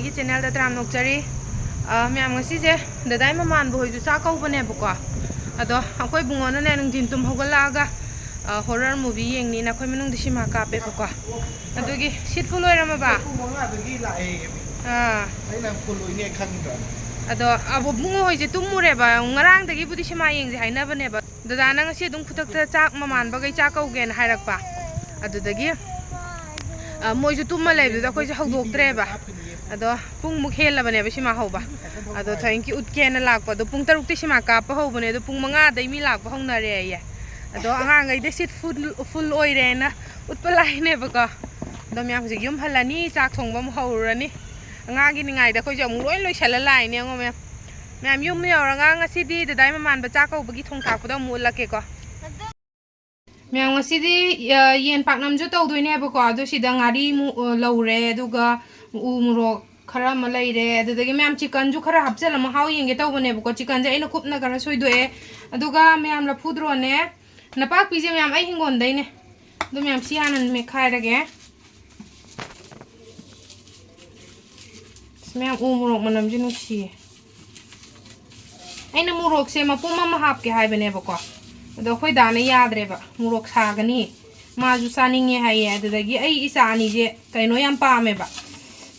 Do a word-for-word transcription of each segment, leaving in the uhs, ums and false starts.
ꯑꯩꯒꯤ ꯆꯦꯅꯦꯜꯗ ꯇꯔꯥꯝꯅ ꯑꯣꯛꯆꯔꯤ꯫ ꯑ, ꯃꯌꯥꯝ, ꯉꯁꯤꯁꯦ ꯗꯗꯥꯏ ꯃꯃꯥꯟꯕ ꯍꯣꯏꯁꯨ ꯆꯥꯛ ꯀꯧꯕꯅꯦꯕꯀꯣ꯫ ꯑꯗꯣ ꯑꯩꯈꯣꯏ ꯏꯕꯨꯡꯉꯣꯅꯅꯦ ꯅꯨꯡꯊꯤꯟ ꯇꯨꯝ ꯍꯧꯒꯠꯂꯛꯑꯒ, ꯑ, ꯍꯣꯔꯔ ꯃꯨꯚꯤ ꯌꯦꯡꯅꯤꯅ ꯑꯩꯈꯣꯏ ꯃꯅꯨꯡꯗ ꯁꯤꯃꯥ ꯀꯥꯞꯄꯦꯕꯀꯣ꯫ ꯑꯗꯨꯒꯤ ꯁꯤꯠ ꯐꯨꯜ ꯑꯣꯏꯔꯝꯃꯕ? ꯄꯨꯡ ꯃꯉꯥꯗꯒꯤ ꯂꯥꯛꯑꯦ꯫ ꯑꯥ꯫ ꯑꯩꯅ ꯐꯨꯜ ꯑꯣꯏꯅꯦ ꯈꯪꯗ꯭ꯔꯥ? ꯑꯗꯣ ꯑꯕꯨꯡꯉꯣ ꯍꯣꯏꯁꯦ ꯇꯨꯝꯃꯨꯔꯦꯕ, ꯉꯔꯥꯡꯗꯒꯤꯕꯨꯗꯤ ꯁꯤꯃꯥ ꯌꯦꯡꯁꯦ ꯍꯥꯏꯅꯕꯅꯦꯕ꯫ ꯗꯗꯥꯅ ꯉꯁꯤ ꯑꯗꯨꯝ ꯈꯨꯗꯛꯇ ꯆꯥꯛ ꯃꯃꯥꯟꯕꯈꯩ ꯆꯥꯛ ꯀꯧꯒꯦꯅ ꯍꯥꯏꯔꯛꯄ꯫ ꯑꯗꯨꯗꯒꯤ, ꯑ, ꯃꯣꯏꯁꯨ ꯇꯨꯝꯃ ꯂꯩꯕꯗꯨꯗ ꯑꯩꯈꯣꯏꯁꯨ ꯍꯧꯗꯣꯛꯇ꯭ꯔꯦꯕ꯫ ꯑꯗꯣ ꯄꯨꯡꯃꯨꯛ ꯍꯦꯜꯂꯕꯅꯦꯕ ꯁꯤꯃꯥ ꯍꯧꯕ꯫ ꯑꯗꯣ ꯊꯣꯏꯅꯀꯤ ꯎꯠꯀꯦꯅ ꯂꯥꯛꯄ꯫ ꯑꯗꯣ ꯄꯨꯡ ꯇꯔꯨꯛꯇ ꯁꯤꯃꯥ ꯀꯥꯞꯄ ꯍꯧꯕꯅꯦ꯫ ꯑꯗꯣ ꯄꯨꯡ ꯃꯉꯥꯗꯩ ꯃꯤ ꯂꯥꯛꯄ ꯍꯧꯅꯔꯦꯌꯦ꯫ ꯑꯗꯣ ꯑꯉꯥꯡꯈꯩꯗ ꯁꯤꯠ ꯐꯨꯜ, ꯐꯨꯜ ꯑꯣꯏꯔꯦꯅ ꯎꯠꯄ ꯂꯥꯛꯏꯅꯦꯕꯀꯣ꯫ ꯑꯗꯣ ꯃꯌꯥꯝ ꯍꯧꯖꯤꯛ ꯌꯨꯝ ꯍꯜꯂꯅꯤ, ꯆꯥꯛ ꯊꯣꯡꯕ ꯑꯃꯨꯛ ꯍꯧꯔꯨꯔꯅꯤ꯫ ꯑꯉꯥꯡꯒꯤ ꯅꯤꯡꯉꯥꯏꯗ ꯑꯩꯈꯣꯏꯁꯦ ꯑꯃꯨꯛ ꯂꯣꯏ ꯂꯣꯏꯁꯜꯂ ꯂꯥꯛꯏꯅꯦ, ꯌꯦꯡꯉꯣ ꯃꯌꯥꯝ꯫ ꯃꯌꯥꯝ ꯌꯨꯝ ꯌꯧꯔꯒ ꯉꯁꯤꯗꯤ ꯗꯗꯥꯏ ꯃꯃꯥꯟꯕ ꯆꯥꯛ ꯀꯧꯕꯒꯤ ꯊꯣꯡ ꯊꯥꯛꯄꯗꯣ ꯑꯃꯨꯛ ꯎꯠꯂꯛꯀꯦꯀꯣ꯫ ꯃꯌꯥꯝ, ꯉꯁꯤꯗꯤ, ꯑ, ꯌꯦꯟ ꯄꯥꯛꯅꯝꯁꯨ ꯇꯧꯗꯣꯏꯅꯦꯕꯀꯣ꯫ ꯑꯗꯣ ꯁꯤꯗ ꯉꯥꯔꯤ ꯃꯨ-, ꯑ, ꯂꯧꯔꯦ, ꯑꯗꯨꯒ ꯎ ꯃꯣꯔꯣꯛ ꯈꯔ ꯑꯃ ꯂꯩꯔꯦ꯫ ꯑꯗꯨꯗꯒꯤ ꯃꯌꯥꯝ ꯆꯤꯛꯀꯟꯁꯨ ꯈꯔ ꯍꯥꯞꯆꯤꯜꯂ ꯃꯍꯥꯎ ꯌꯦꯡꯒꯦ ꯇꯧꯕꯅꯦꯕꯀꯣ꯫ ꯆꯤꯛꯀꯟꯁꯦ ꯑꯩꯅ ꯀꯨꯞꯅ ꯈꯔ ꯁꯣꯏꯗꯣꯛꯑꯦ꯫ ꯑꯗꯨꯒ ꯃꯌꯥꯝ ꯂꯐꯨꯗ꯭ꯔꯣꯅꯦ, ꯅꯄꯥꯛꯄꯤꯁꯦ ꯃꯌꯥꯝ ꯑꯩ ꯍꯤꯡꯒꯣꯜꯗꯩꯅꯦ꯫ ꯑꯗꯨ ꯃꯌꯥꯝ ꯁꯤ ꯍꯥꯟꯅ ꯃꯦꯠꯈꯥꯏꯔꯒꯦ꯫ ꯑꯁ, ꯃꯌꯥꯝ ꯎ ꯃꯣꯔꯣꯛ ꯃꯅꯝꯁꯦ ꯅꯨꯡꯁꯤꯌꯦ꯫ ꯑꯩꯅ ꯃꯣꯔꯣꯛꯁꯦ ꯃꯄꯨꯝ ꯑꯃ ꯍꯥꯞꯀꯦ ꯍꯥꯏꯕꯅꯦꯕꯀꯣ, ꯑꯗꯣ ꯑꯩꯈꯣꯏ ꯗꯥꯅ ꯌꯥꯗ꯭ꯔꯦꯕ, ꯃꯣꯔꯣꯛ ꯁꯥꯒꯅꯤ, ꯃꯥꯁꯨ ꯆꯥꯅꯤꯡꯉꯦ ꯍꯥꯏꯌꯦ꯫ ꯑꯗꯨꯗꯒꯤ ꯑꯩ ꯏꯆꯥ ꯑꯅꯤꯁꯦ ꯀꯩꯅꯣ ꯌꯥꯝ ꯄꯥꯝꯃꯦꯕ,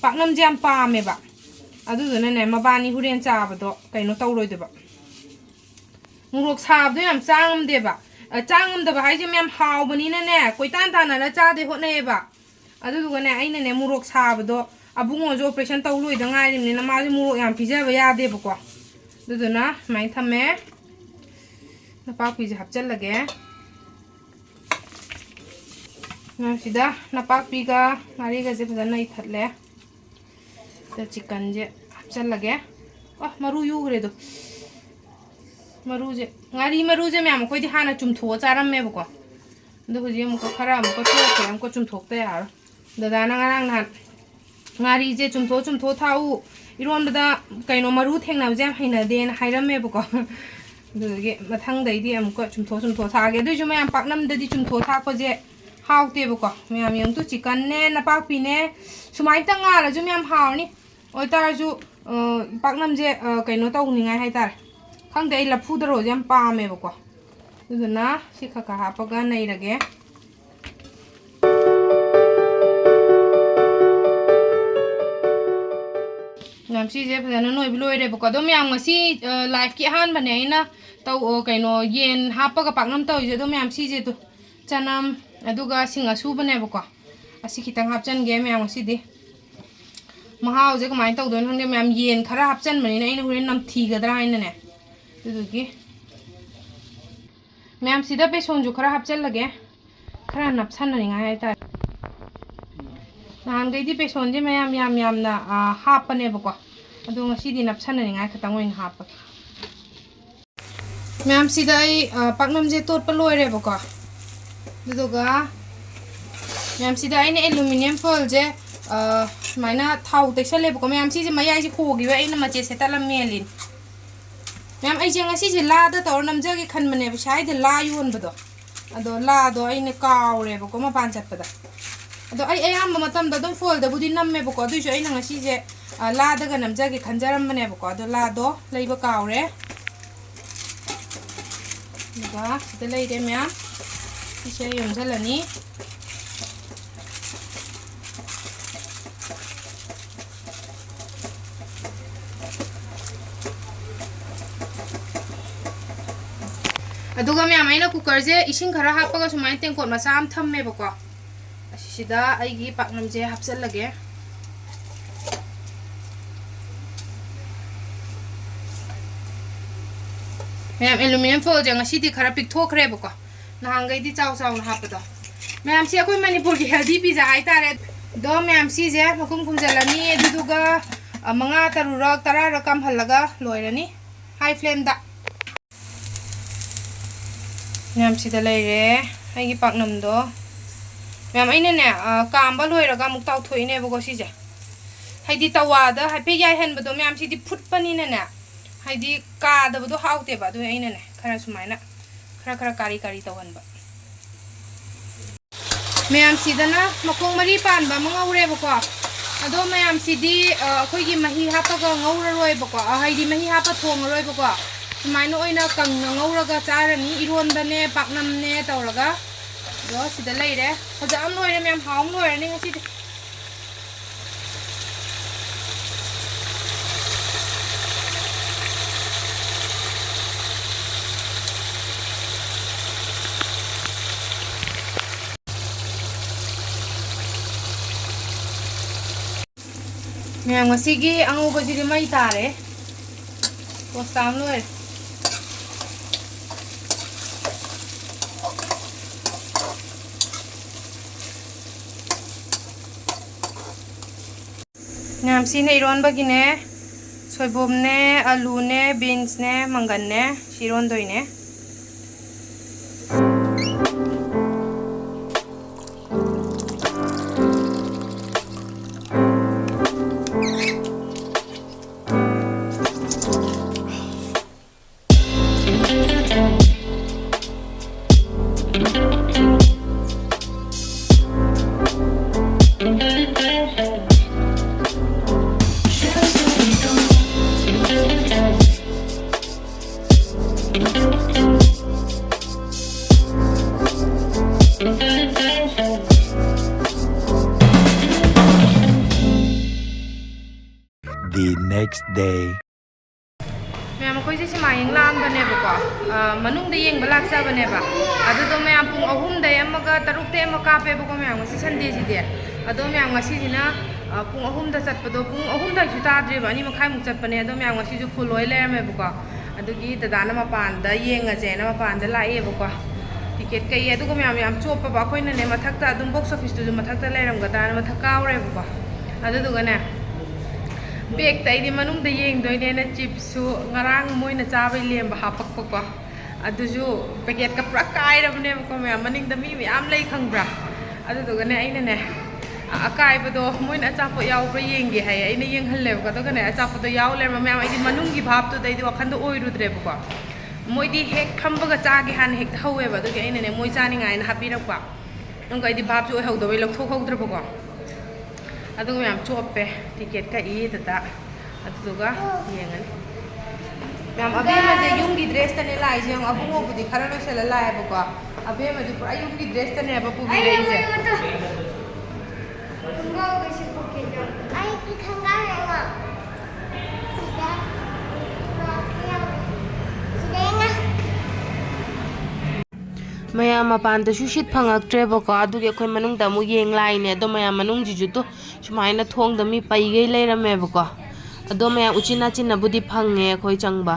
ꯄꯥꯛꯅꯝꯁꯦ ꯌꯥꯝ ꯄꯥꯝꯃꯦꯕ꯫ ꯑꯗꯨꯗꯨꯅꯅꯦ, ꯃꯕꯥꯅꯤ ꯍꯣꯔꯦꯟ ꯆꯥꯕꯗꯣ ꯀꯩꯅꯣ ꯇꯧꯔꯣꯏꯗꯕ꯫ ꯃꯣꯔꯣꯛ ꯁꯥꯕꯗꯣ ꯌꯥꯝ ꯆꯥ ꯉꯝꯗꯦꯕ꯫ ꯑ, ꯆꯥ ꯉꯝꯗꯕ ꯍꯥꯏꯁꯦ, ꯃꯌꯥꯝ ꯍꯥꯎꯕꯅꯤꯅꯅꯦ, ꯀꯣꯏꯇꯥꯟ ꯇꯥꯟꯅꯔ ꯆꯥꯗꯦ ꯍꯣꯠꯅꯩꯌꯦꯕ꯫ ꯑꯗꯨꯗꯨꯒꯅꯦ, ꯑꯩꯅꯅꯦ, ꯃꯣꯔꯣꯛ ꯁꯥꯕꯗꯣ, ꯑꯕꯨꯡꯉꯣꯁꯨ ꯑꯣꯄꯔꯦꯁꯟ ꯇꯧ ꯂꯣꯏꯗ ꯉꯥꯏꯔꯤꯕꯅꯤꯅ, ꯃꯥꯁꯨ ꯃꯣꯔꯣꯛ ꯌꯥꯝ ꯄꯤꯖꯕ ꯌꯥꯗꯦꯕꯀꯣ꯫ ꯑꯗꯨꯗꯨꯅ ꯁꯨꯃꯥꯏꯅ ꯊꯝꯃꯦ꯫ ꯅꯄꯥꯛꯄꯤꯁꯦ ꯍꯥꯞꯆꯜꯂꯒꯦ꯫ ꯁꯤꯗ ꯅꯄꯥꯛꯄꯤꯒ ꯉꯥꯔꯤꯒꯁꯦ ꯐꯖꯅ ꯏꯊꯠꯂꯦ꯫ ꯁꯤꯗ ꯆꯤꯛꯀꯟꯁꯦ ꯍꯥꯞꯆꯜꯂꯒꯦ꯫ ꯑ, ꯃꯔꯨ ꯌꯨꯈ꯭ꯔꯦꯗꯣ꯫ ꯃꯔꯨꯁꯦ, ꯉꯥꯔꯤ ꯃꯔꯨꯁꯦ ꯃꯌꯥꯝ ꯑꯩꯈꯣꯏꯗꯤ ꯍꯥꯟꯅ ꯆꯨꯝꯊꯣꯛꯑ ꯆꯥꯔꯝꯃꯦꯕꯀꯣ꯫ ꯑꯗꯣ ꯍꯧꯖꯤꯛ ꯑꯃꯨꯛꯀ ꯈꯔ ꯑꯃꯨꯛꯀ ꯇꯣꯛꯈ꯭ꯔꯦ, ꯑꯃꯨꯛꯀ ꯆꯨꯝꯊꯣꯛꯇ ꯌꯥꯔꯣꯏ꯫ ꯗꯗꯥꯅ ꯉꯔꯥꯡ ꯅꯍꯥꯟ ꯉꯥꯔꯤꯁꯦ ꯆꯨꯝꯊꯣꯛ ꯆꯨꯝꯊꯣꯛ ꯊꯥꯛꯎ, ꯏꯔꯣꯟꯕꯗ ꯀꯩꯅꯣ ꯃꯔꯨ ꯊꯦꯡꯅꯕꯁꯦ ꯌꯥꯝ ꯍꯩꯅꯗꯦꯅ ꯍꯥꯏꯔꯝꯃꯦꯕꯀꯣ꯫ ꯑꯗꯨꯗꯒꯤ ꯃꯊꯪꯗꯩꯗꯤ ꯑꯃꯨꯛꯀ ꯆꯨꯝꯊꯣꯛ ꯆꯨꯝꯊꯣꯛ ꯊꯥꯛꯑꯒꯦ꯫ ꯑꯗꯨꯏꯁꯨ ꯃꯌꯥꯝ ꯄꯥꯛꯅꯝꯗꯗꯤ ꯆꯨꯝꯊꯣꯛ ꯊꯥꯛꯄꯁꯦ ꯍꯥꯎꯇꯦꯕꯀꯣ꯫ ꯃꯌꯥꯝ ꯌꯦꯡꯉꯨ ꯇꯨ, ꯆꯤꯛꯀꯟꯅꯦ ꯅꯄꯥꯛꯄꯤꯅꯦ ꯁꯨꯃꯥꯏꯅ ꯇꯪ ꯉꯥꯜꯂꯁꯨ ꯃꯌꯥꯝ ꯍꯥꯎꯔꯅꯤ꯫ ꯑꯣꯏꯇꯥꯔꯁꯨ, ꯑ, ꯄꯥꯛꯅꯝꯁꯦ, ꯑ, ꯀꯩꯅꯣ ꯇꯧꯅꯤꯡꯉꯥꯏ ꯍꯥꯏꯇꯥꯔꯦ꯫ ꯈꯪꯗꯦ, ꯑꯩ ꯂꯐꯨ ꯊꯔꯣꯁꯦ ꯌꯥꯝ ꯄꯥꯝꯃꯦꯕꯀꯣ꯫ ꯑꯗꯨꯗꯨꯅ ꯁꯤ ꯈꯔ ꯈꯔ ꯍꯥꯞꯄꯒ ꯅꯩꯔꯒꯦ꯫ ꯃꯌꯥꯝ, ꯁꯤꯁꯦ ꯐꯖꯅ ꯅꯣꯏꯕ ꯂꯣꯏꯔꯦꯕꯀꯣ꯫ ꯑꯗꯣ ꯃꯌꯥꯝ, ꯉꯁꯤ, ꯑ, liveꯀꯤ ꯑꯍꯥꯟꯕꯅꯦ ꯑꯩꯅ ꯇꯧ-, ꯑ, ꯀꯩꯅꯣ, ꯌꯦꯟ ꯍꯥꯞꯄꯒ ꯄꯥꯛꯅꯝ ꯇꯧꯔꯤꯁꯦ꯫ ꯑꯗꯣ ꯃꯌꯥꯝ, ꯁꯤꯁꯦ ꯑꯗꯨ ꯆꯅꯝ, ꯑꯗꯨꯒ ꯁꯤꯡ ꯑꯁꯨꯕꯅꯦꯕꯀꯣ꯫ ꯑꯁꯤ ꯈꯤꯇꯪ ꯍꯥꯞꯆꯤꯟꯒꯦ ꯃꯌꯥꯝ ꯉꯁꯤꯗꯤ꯫ ꯃꯍꯥꯎꯁꯦ ꯀꯃꯥꯏꯅ ꯇꯧꯗꯣꯏꯅꯣ ꯈꯪꯗꯦ ꯃꯌꯥꯝ, ꯌꯦꯟ ꯈꯔ ꯍꯥꯞꯆꯤꯟꯕꯅꯤꯅ ꯑꯩꯅ ꯍꯣꯔꯦꯟ ꯅꯝꯊꯤꯒꯗ꯭ꯔꯥ ꯍꯥꯏꯅꯅꯦ꯫ ꯑꯗꯨꯗꯨꯒꯤ ꯃꯌꯥꯝ, ꯁꯤꯗ ꯕꯦꯁꯣꯟꯁꯨ ꯈꯔ ꯍꯥꯞꯆꯤꯜꯂꯒꯦ, ꯈꯔ ꯅꯞꯁꯟꯅꯅꯤꯡꯉꯥꯏ ꯍꯥꯏꯇꯥꯔꯦ꯫ ꯅꯍꯥꯟꯈꯩꯗꯤ ꯕꯦꯁꯣꯟꯁꯦ ꯃꯌꯥꯝ ꯌꯥꯝ ꯌꯥꯝꯅ, ꯑ, ꯍꯥꯞꯄꯅꯦꯕꯀꯣ, ꯑꯗꯣ ꯉꯁꯤꯗꯤ ꯅꯞꯁꯟꯅꯅꯤꯡꯉꯥꯏ ꯈꯛꯇꯪ ꯑꯣꯏꯅ ꯍꯥꯞꯄꯒꯦ꯫ ꯃꯌꯥꯝ, ꯁꯤꯗ ꯑꯩ, ꯑ, ꯄꯥꯛꯅꯝꯁꯦ ꯇꯣꯠꯄ ꯂꯣꯏꯔꯦꯕꯀꯣ꯫ ꯑꯗꯨꯗꯨꯒ ꯃꯌꯥꯝ, ꯁꯤꯗ ꯑꯩꯅ aluminium foilꯁꯦ, ꯑ, ꯁꯨꯃꯥꯏꯅ ꯊꯥꯎ ꯇꯩꯁꯜꯂꯦꯕꯀꯣ꯫ ꯃꯌꯥꯝ, ꯁꯤꯁꯦ ꯃꯌꯥꯏꯁꯦ ꯍꯣꯈꯤꯕ ꯑꯩꯅ ꯃꯆꯦꯠ ꯁꯦꯠꯇꯠꯂ ꯃꯦꯜꯂꯤꯅꯦ꯫ ꯃꯌꯥꯝ, ꯑꯩꯁꯦ ꯉꯁꯤꯁꯦ ꯂꯥꯗ ꯇꯧꯔ ꯅꯝꯖꯒꯦ ꯈꯟꯕꯅꯦꯕ, ꯁ꯭ꯋꯥꯏꯗ ꯂꯥ ꯌꯣꯟꯕꯗꯣ꯫ ꯑꯗꯣ ꯂꯥꯗꯣ ꯑꯩꯅ ꯀꯥꯎꯔꯦꯕꯀꯣ ꯃꯄꯥꯟ ꯆꯠꯄꯗ꯫ ꯑꯗꯣ ꯑꯩ ꯑꯌꯥꯝꯕ ꯃꯇꯝꯗ ꯑꯗꯨꯝ foilꯗꯕꯨꯗꯤ ꯅꯝꯃꯦꯕꯀꯣ, ꯑꯗꯨꯏꯁꯨ ꯑꯩꯅ ꯉꯁꯤꯁꯦ, ꯑ, ꯂꯥꯗꯒ ꯅꯝꯖꯒꯦ ꯈꯟꯖꯔꯝꯕꯅꯦꯕꯀꯣ꯫ ꯑꯗꯣ ꯂꯥꯗꯣ ꯂꯩꯕ ꯀꯥꯎꯔꯦ꯫ ꯑꯗꯨꯒ ꯁꯤꯗ ꯂꯩꯔꯦ ꯃꯌꯥꯝ꯫ ꯁꯤꯁꯦ ꯌꯣꯝꯁꯤꯜꯂꯅꯤ꯫ ꯑꯗꯨꯒ ꯃꯌꯥꯝ, ꯑꯩꯅ cookerꯁꯦ ꯏꯁꯤꯡ ꯈꯔ ꯍꯥꯞꯄꯒ ꯁꯨꯃꯥꯏꯅ ꯇꯦꯡꯀꯣꯠ ꯃꯆꯥ ꯑꯃ ꯊꯝꯃꯦꯕꯀꯣ꯫ ꯑꯁꯤꯁꯤꯗ ꯑꯩꯒꯤ ꯄꯥꯛꯅꯝꯁꯦ ꯍꯥꯞꯆꯤꯜꯂꯒꯦ꯫ ꯃꯌꯥꯝ, aluminium foilꯁꯦ ꯉꯁꯤꯗꯤ ꯈꯔ ꯄꯤꯛꯊꯣꯛꯈ꯭ꯔꯦꯕꯀꯣ, ꯅꯍꯥꯟꯈꯩꯗꯤ ꯆꯥꯎ ꯆꯥꯎꯅ ꯍꯥꯞꯄꯗꯣ꯫ ꯃꯌꯥꯝ, ꯁꯤ ꯑꯩꯈꯣꯏ ꯃꯅꯤꯄꯨꯔꯒꯤ healthy pizza ꯍꯥꯏꯇꯥꯔꯦ꯫ ꯑꯗꯣ ꯃꯌꯥꯝ, ꯁꯤꯁꯦ ꯃꯈꯨꯝ ꯈꯨꯝꯖꯤꯜꯂꯅꯤ, ꯑꯗꯨꯗꯨꯒ, ꯑ, ꯃꯉꯥ, ꯇꯔꯨꯛꯔꯛ, ꯇꯔꯥꯔꯛ ꯀꯥꯝꯍꯜꯂꯒ ꯂꯣꯏꯔꯅꯤ high flameꯗ꯫ ꯃꯌꯥꯝ, ꯁꯤꯗ ꯂꯩꯔꯦ ꯑꯩꯒꯤ ꯄꯥꯛꯅꯝꯗꯣ꯫ ꯃꯌꯥꯝ, ꯑꯩꯅꯅꯦ, ꯑ, ꯀꯥꯝꯕ ꯂꯣꯏꯔꯒ ꯑꯃꯨꯛ ꯇꯥꯎꯊꯣꯛꯏꯅꯦꯕꯀꯣ ꯁꯤꯁꯦ꯫ ꯍꯥꯏꯗꯤ ꯇꯋꯥꯗ ꯍꯥꯏꯐꯦꯠ ꯌꯥꯏꯍꯟꯕꯗꯣ, ꯃꯌꯥꯝ, ꯁꯤꯗꯤ ꯐꯨꯠꯄꯅꯤꯅꯅꯦ, ꯍꯥꯏꯗꯤ ꯀꯥꯗꯕꯗꯣ ꯍꯥꯎꯇꯦꯕ, ꯑꯗꯨꯅ ꯑꯩꯅꯅꯦ ꯈꯔ ꯁꯨꯃꯥꯏꯅ ꯈꯔ ꯈꯔ ꯀꯥꯔꯤ ꯀꯥꯔꯤ ꯇꯧꯍꯟꯕ꯫ ꯃꯌꯥꯝ, ꯁꯤꯗꯅ ꯃꯈꯣꯡ ꯃꯔꯤ ꯄꯥꯟꯕ ꯑꯃ ꯉꯧꯔꯦꯕꯀꯣ꯫ ꯑꯗꯣ ꯃꯌꯥꯝꯁꯤꯗꯤ, ꯑ, ꯑꯩꯈꯣꯏꯒꯤ ꯃꯍꯤ ꯍꯥꯞꯄꯒ ꯉꯧꯔꯔꯣꯏꯕꯀꯣ, ꯑ, ꯍꯥꯏꯗꯤ ꯃꯍꯤ ꯍꯥꯞꯄ ꯊꯣꯡꯉꯔꯣꯏꯕꯀꯣ꯫ ꯁꯨꯃꯥꯏꯅ ꯑꯣꯏꯅ ꯀꯪꯅ ꯉꯧꯔꯒ ꯆꯥꯔꯅꯤ, ꯏꯔꯣꯟꯕꯅꯦ, ꯄꯥꯛꯅꯝꯅꯦ ꯇꯧꯔꯒ꯫ ꯑꯗꯣ ꯁꯤꯗ ꯂꯩꯔꯦ꯫ ꯐꯖ ꯑꯃ ꯂꯣꯏꯔꯦ ꯃꯌꯥꯝ, ꯍꯥꯎ ꯑꯃ ꯂꯣꯏꯔꯅꯤ ꯉꯁꯤꯗꯤ꯫ ꯃꯌꯥꯝ, ꯉꯁꯤꯒꯤ ꯑꯉꯧꯕꯁꯤꯗꯤ ꯃꯩ ꯇꯥꯔꯦ꯫ ꯄꯣꯁ ꯇꯥ ꯑꯃ ꯂꯣꯏꯔꯦ꯫ ꯃꯌꯥꯝ, ꯁꯤꯅ ꯏꯔꯣꯟꯕꯒꯤꯅꯦ, ꯁꯣꯏꯕꯨꯝꯅꯦ, ꯑꯂꯨꯅꯦ, ꯕꯤꯟꯁꯅꯦ, ꯃꯪꯒꯟꯅꯦ, ꯁꯤ ꯏꯔꯣꯟꯗꯣꯏꯅꯦ꯫ The next day. ꯃꯌꯥꯝ, ꯑꯩꯈꯣꯏꯁꯦ ꯁꯤꯃꯥ ꯌꯦꯡ ꯂꯥꯛꯑꯝꯕꯅꯦꯕꯀꯣ, ꯑ, ꯃꯅꯨꯡꯗ ꯌꯦꯡꯕ ꯂꯥꯛꯆꯕꯅꯦꯕ꯫ ꯑꯗꯨꯗꯣ ꯃꯌꯥꯝ, ꯄꯨꯡ ꯑꯍꯨꯝꯗꯩ ꯑꯃꯒ ꯇꯔꯨꯛꯇꯩ ꯑꯃ ꯀꯥꯞꯄꯦꯕꯀꯣ ꯃꯌꯥꯝ, ꯉꯁꯤ ꯁꯟꯗꯦꯁꯤꯗꯤ꯫ ꯑꯗꯣ ꯃꯌꯥꯝ, ꯉꯁꯤꯁꯤꯅ, ꯑ, ꯄꯨꯡ ꯑꯍꯨꯝꯗ ꯆꯠꯄꯗꯣ, ꯄꯨꯡ ꯑꯍꯨꯝꯗꯁꯨ ꯇꯥꯗ꯭ꯔꯤꯕ, ꯑꯅꯤ ꯃꯈꯥꯏꯃꯨꯛ ꯆꯠꯄꯅꯦ꯫ ꯑꯗꯣ ꯃꯌꯥꯝ, ꯉꯁꯤꯁꯨ ꯐꯨꯜ ꯑꯣꯏ ꯂꯩꯔꯝꯃꯦꯕꯀꯣ꯫ ꯑꯗꯨꯒꯤ ꯗꯗꯥꯅ ꯃꯄꯥꯟꯗ ꯌꯦꯡꯉꯁꯦꯅ ꯃꯄꯥꯟꯗ ꯂꯥꯛꯑꯦꯕꯀꯣ꯫ ꯇꯤꯀꯦꯠ ꯀꯛꯏ꯫ ꯑꯗꯨꯒ ꯃꯌꯥꯝ, ꯌꯥꯝ ꯆꯣꯞꯄꯕ꯫ ꯑꯩꯈꯣꯏꯅꯅꯦ ꯃꯊꯛꯇ ꯑꯗꯨꯝ ꯕꯣꯛꯁ ꯑꯣꯐꯤꯁꯇꯨꯁꯨ ꯃꯊꯛꯇ ꯂꯩꯔꯝꯒꯗ꯭ꯔꯥꯅ ꯃꯊꯛ ꯀꯥꯎꯔꯦꯕꯀꯣ꯫ ꯑꯗꯨꯗꯨꯒꯅꯦ, ꯕꯦꯛꯇ ꯑꯩꯗꯤ ꯃꯅꯨꯡꯗ ꯌꯦꯡꯗꯣꯏꯅꯦꯅ ꯆꯤꯞꯁꯁꯨ ꯉꯔꯥꯡ ꯃꯣꯏꯅ ꯆꯥꯕꯩ ꯂꯦꯝꯕ ꯍꯥꯞꯄꯛꯄꯀꯣ꯫ ꯑꯗꯨꯁꯨ ꯄꯦꯀꯦꯠꯀ ꯄꯨꯔꯥ ꯀꯥꯏꯔꯕꯅꯦꯕꯀꯣ ꯃꯌꯥꯝ꯫ ꯃꯅꯤꯡꯗ ꯃꯤ ꯃꯌꯥꯝ ꯂꯩ ꯈꯪꯕ꯭ꯔꯥ? ꯑꯗꯨꯗꯨꯒꯅꯦ ꯑꯩꯅꯅꯦ, ꯑ-, ꯑꯀꯥꯏꯕꯗꯣ ꯃꯣꯏꯅ ꯑꯆꯥꯄꯣꯠ ꯌꯥꯎꯕ꯭ꯔꯥ ꯌꯦꯡꯒꯦ ꯍꯥꯏꯌꯦ꯫ ꯑꯩꯅ ꯌꯦꯡꯍꯜꯂꯦꯕꯀꯣ꯫ ꯑꯗꯨꯒꯅꯦ ꯑꯆꯥꯄꯣꯠꯇꯣ ꯌꯥꯎ ꯂꯩꯔꯝꯕ ꯃꯌꯥꯝ꯫ ꯑꯩꯗꯤ ꯃꯅꯨꯡꯒꯤ ꯚꯥꯞꯇꯨꯗ ꯑꯩꯗꯤ ꯋꯥꯈꯟꯗꯣ ꯑꯣꯏꯔꯨꯗ꯭ꯔꯦꯕꯀꯣ꯫ ꯃꯣꯏꯗꯤ ꯍꯦꯛ ꯐꯝꯕꯒ ꯆꯥꯒꯦ ꯍꯥꯟꯅ ꯍꯦꯛꯇ ꯍꯧꯋꯦꯕ꯫ ꯑꯗꯨꯒꯤ ꯑꯩꯅꯅꯦ ꯃꯣꯏ ꯆꯥꯅꯤꯡꯉꯥꯏꯅ ꯍꯥꯞꯄꯤꯔꯛꯄ꯫ ꯑꯗꯨꯒ ꯑꯩꯗꯤ ꯚꯥꯞꯁꯨ ꯑꯣꯏꯍꯧꯗꯕꯩ ꯂꯧꯊꯣꯛꯍꯧꯗ꯭ꯔꯕꯀꯣ꯫ ꯑꯗꯨꯒ ꯃꯌꯥꯝ ꯆꯣꯞꯄꯦ꯫ ꯇꯤꯀꯦꯠ ꯀꯛꯏ ꯑꯗꯨꯗ꯫ ꯑꯗꯨꯗꯨꯒ ꯌꯦꯡꯉꯅꯤ꯫ ꯃꯌꯥꯝ ꯑꯕꯦꯝꯃꯁꯦ ꯌꯨꯝꯒꯤ ꯗ꯭ꯔꯦꯁꯇꯅꯦ ꯂꯥꯛꯏꯁꯦ꯫ ꯌꯦꯡꯉꯣ, ꯑꯕꯨꯡꯉꯣꯕꯨꯗꯤ ꯈꯔ ꯂꯣꯏꯁꯜꯂ ꯂꯥꯛꯑꯦꯕꯀꯣ꯫ ꯑꯕꯦꯝꯃꯗꯤ ꯄꯨꯔꯥ ꯌꯨꯝꯒꯤ ꯗ꯭ꯔꯦꯁꯇꯅꯦꯕ ꯄꯨꯕꯤꯔꯛꯏꯁꯦ꯫ ꯑꯩꯒꯤ ꯈꯣꯡꯒ꯭ꯔꯥꯎ ꯌꯦꯡꯉꯣ꯫ ꯁꯤꯗ꯫ ꯁꯤꯗ ꯌꯦꯡꯉꯣ꯫ ꯃꯌꯥꯝ ꯃꯄꯥꯟꯗꯁꯨ ꯁꯤꯠ ꯐꯪꯉꯛꯇ꯭ꯔꯦꯕꯀꯣ, ꯑꯗꯨꯒꯤ ꯑꯩꯈꯣꯏ ꯃꯅꯨꯡꯗ ꯑꯃꯨꯛ ꯌꯦꯡ ꯂꯥꯛꯏꯅꯦ꯫ ꯑꯗꯣ ꯃꯌꯥꯝ ꯃꯅꯨꯡꯁꯤꯁꯨ ꯇꯨ ꯁꯨꯃꯥꯏꯅ ꯊꯣꯡꯗ ꯃꯤ ꯄꯩꯒꯩ ꯂꯩꯔꯝꯃꯦꯕꯀꯣ꯫ ꯑꯗꯣ ꯃꯌꯥꯝ ꯎꯆꯤꯟ ꯅꯥꯆꯤꯟꯅꯕꯨꯗꯤ ꯐꯪꯉꯦ ꯑꯩꯈꯣꯏ ꯆꯪꯕ꯫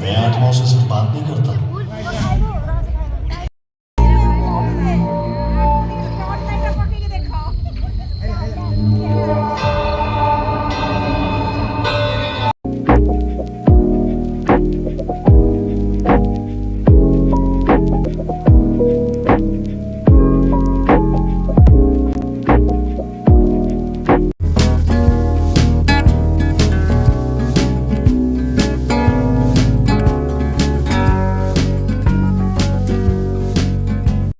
मैं आत्माओं से सिर्फ बात नहीं करता।